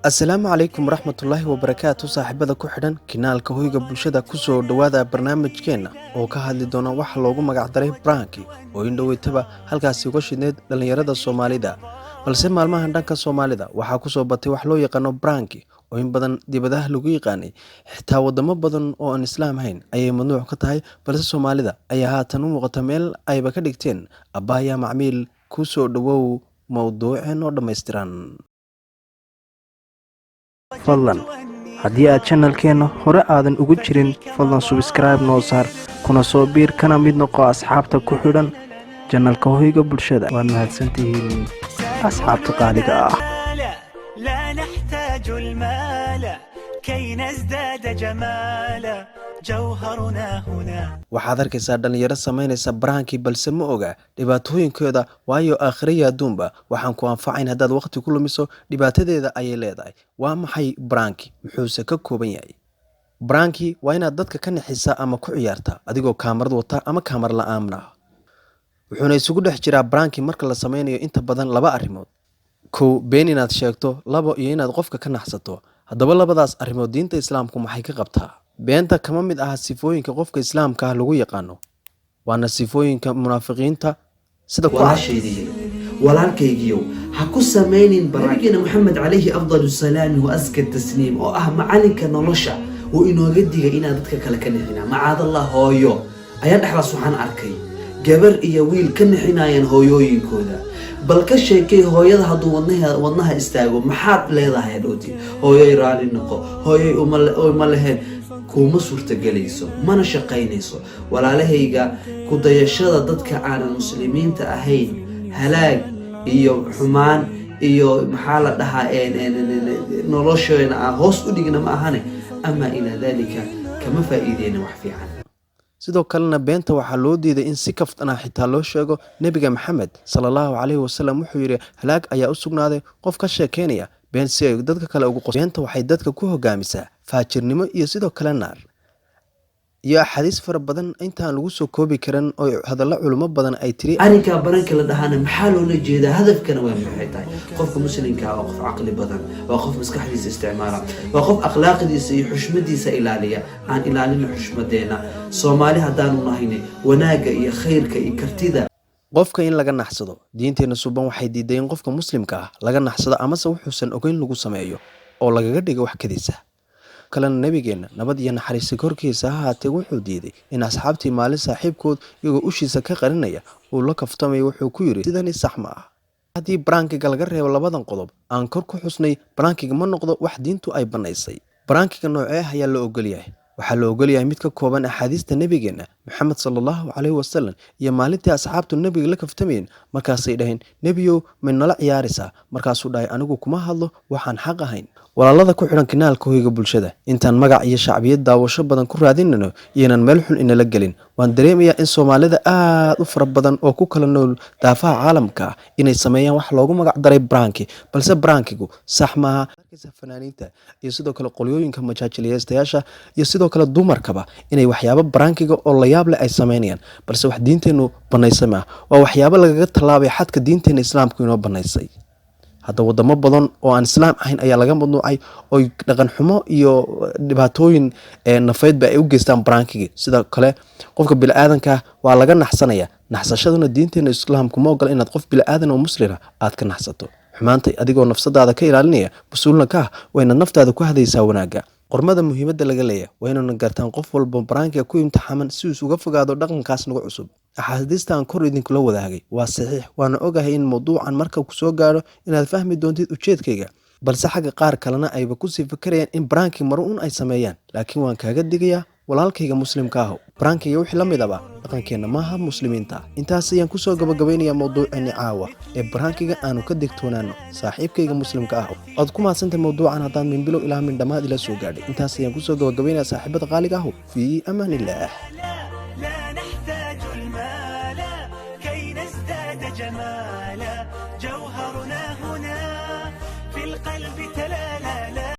Asalaamu calaykum waraxmatullaahi wabarakaatu, saaxiibada ku xidhan kanaalka Hoyga Bulshada. Kusoo dhowaada barnaamijkeenna oo ka hadli doona waxa loogu magacdaray prank-i, oo in dhoweytaba halkaasi uga shidneyd dhallinyarada Soomaalida. Balse maalmahan dhanka Soomaalida waxaa kusoo batay wax loo yaqaano prank-i, oo in badan dibadaha lagu yaqaanay, xitaa wadamo badan oo aan Islaam hayn ayay mamnuuc ka tahay. Balse Soomaalida ayaa haatan u muuqata meel ayba ka dhigteen abbaaya macmiil. Kusoo dhowow mowduuceen oo dhammaystiran. Fadlan haddii aad channel-keenna hore aadan ugu jirin, fadlan subscribe noo saar, kuna soo biir, kana mid noqo asxaabta ku xidhan channel-ka Hoyga Bulshada. Waad mahadsantihiin, asxaabta qaaliga ah. لا نحتاج المال كي نزداد جمالا، جوهرنا هنا. Waxaad arkaysaa dhallinyaro samaynaysa prank-i, balse ma oga dhibaatooyinkooda, waayo aakhiriya adduunba waxaan ku anfacayn haddaad waqti ku lumiso, dhibaatadeeda ayay leedahay. Waa maxay prank-i? Muxuuse ka kooban yahay prank-i? Waa inaad dadka ka nixisa ama ku ciyaarta adigoo kaamarad wata ama kaamar la-aanna. Wuxuuna isugu dhex jiraa prank-i marka la sameynayo inta badan laba arrimood: kow, been inaad sheegto; labo, iyo inaad qofka ka naxsato. Haddaba labadaas arrimood diinta Islaamku maxay ka qabtaa? Beenta kama mid aha sifooyinka qofka Islaamka ah lagu yaqaano, waana sifooyinka munaafiqiinta sida ku cad. Walaashaydiiyo walaalkaygiyow, ha ku samaynin. Nabigeena Moxamed calayhi afdal salaami wa aska tasliim, oo ah macalinka nolosha, uu inooga digay inaan dadka kale ka nixina. Macaadallah, hooyo ayaa dhexdaas waxaan arkay gabar iyo wiil ka nixinayaan hooyooyinkooda. Bal ka sheekay hooyada hadduu wadnaha istaago, maxaad leedahay hadhowti? Hooyoy, raali noqo, hooyoy, uma leheen. Kuma suurtagelayso, mana shaqaynayso. Walaalahayga, ku dayashada dadka aanan Muslimiinta ahayn halaag iyo xumaan iyo, maxaa la dhahaa, nolosheena aan hoos u dhigna ma ahane, amaa ilaa dalika kama faa'iideyna wax fiican. Sidoo kalena beenta waxaa loo diiday in si kaftan ah xitaa loo sheego. Nebiga Maxamed sala Allahu calayhi wasalam wuxuu yidhi: "Halaag ayaa u sugnaaday qof ka sheekeynaya been si ay dadka kale ugu qos." Beenta waxay dadka ku hogaamisaa faajirnimo iyo sidoo kale naar, iyo axaadiis fara badan intaan lagu soo koobi karin oo hadallo culimo badan ay tiri. Arrinkaa prank-ka la dhahaana maxaa loola jeedaa? Hadafkana waa maxay tahay? Qofka Muslimka waa qof caqli badan, waa qof maskaxdiisa isticmaala, waa qof akhlaaqdiisa iyo xushmadiisa ilaaliya. Aan ilaalino xushmadeena, Soomaali haddaanu nahayne, wanaagga iyo khayrka iyo kartida. Qofka in laga naxsado, diinteena suban waxay diiday in qofka Muslimka ah laga naxsado amase wuxuusan ogeyn lagu sameeyo oo lagaga dhigo wax kadiisa. Kalena nabigeenna, nabad iyo naxariista korkiisa ha haatee, wuxuu diiday in asxaabtii maalin saaxiibkood iyagoo ushiisa ka qarinaya uu la kaftamayo. Wuxuu ku yidhi: "Sidani sax ma ah." Haddii prank-iga laga reebo labadan qodob aan kor ku xusnay, prank-iga ma noqdo wax diintu ay bannaysay. Prank-iga noocee ah ayaa la ogolyahay? Waxaa la ogolyahay mid ka kooban axaadiista nebigeenna Maxamed sala Allahu calayhi wasalam iyo maalintii asxaabtu nebiga la kaftamayeen. Markaasay dhaheen: "Nebiyow, may nala ciyaaraysaa?" Markaasuu dhahay: "Anigu kuma hadlo waxaan xaq ahayn." Walaalada ku xidhan kanaalka Hoyga Bulshada, intaan magac iyo shacbiyad daawasho badan ku raadinayno iyonan meel xun inala gelin. Waan dareemayaa in Soomaalida aad u fara badan oo ku kala nool daafaha caalamka ah inay sameeyaan wax loogu magac daray prank-i, balse prank-igu sax maaha. Fanaaniinta iyo sidoo kale qolyooyinka majaajiliyeestayaasha iyo sidoo kale dumarkaba inay waxyaabo prank-iga oo layaab leh ay sameynayaan, balse wax diinteennu banaysa maaha. Waa waxyaabo lagaga tallaabay xadka diinteena Islaamku inoo banaysay. Hadda wadamo badan oo aan Islaam ahayn ayaa laga mamnuucay, oy dhaqan xumo iyo dhibaatooyin nafeydba ay u geystaan prank-igi. Sidoo kale qofka bini-aadanka waa laga naxsanaya, naxsashaduna diinteena Islaamku ma ogola inaad qof bini-aadan oo Muslina aad ka naxsato. Xumaanta adigoo nafsadaada ka ilaalinaya, mas-uulna ka ah, waa inaad naftaada ku hadaysaa wanaagga. Qormada muhiimadda laga leeyahay waa inuuna gartaan qof walba prank-iga ku imtixaaman si uu uga fogaado dhaqankaas nagu cusub. Axaadiista aan kor idinkula wadaagay waa saxiix, waana ogahay in mawduucan marka ku soo gaadho inaad fahmi doontid ujeedkayga, balse xagga qaar kalena ayba kusii fakarayaan in prank-i maro un ay sameeyaan. Laakiin waan kaaga digayaa, walaalkayga Muslimka aho, prank-iga wixii la mid aba dhaqankeenna maaha Muslimiinta. Intaas ayaan kusoo gabagabaynayaa mawduuceeni caawa ee prank-iga. Aanu ka digtoonaano, saaxiibkayga Muslimka ah. Waad ku mahadsantay mawduucan haddaan min bilow ilaa min dhammaad ila soo gaadhay. Intaas ayaan kusoo gabagabaynayaa, saaxiibada qaaliga ahu. Fii amaan illaah.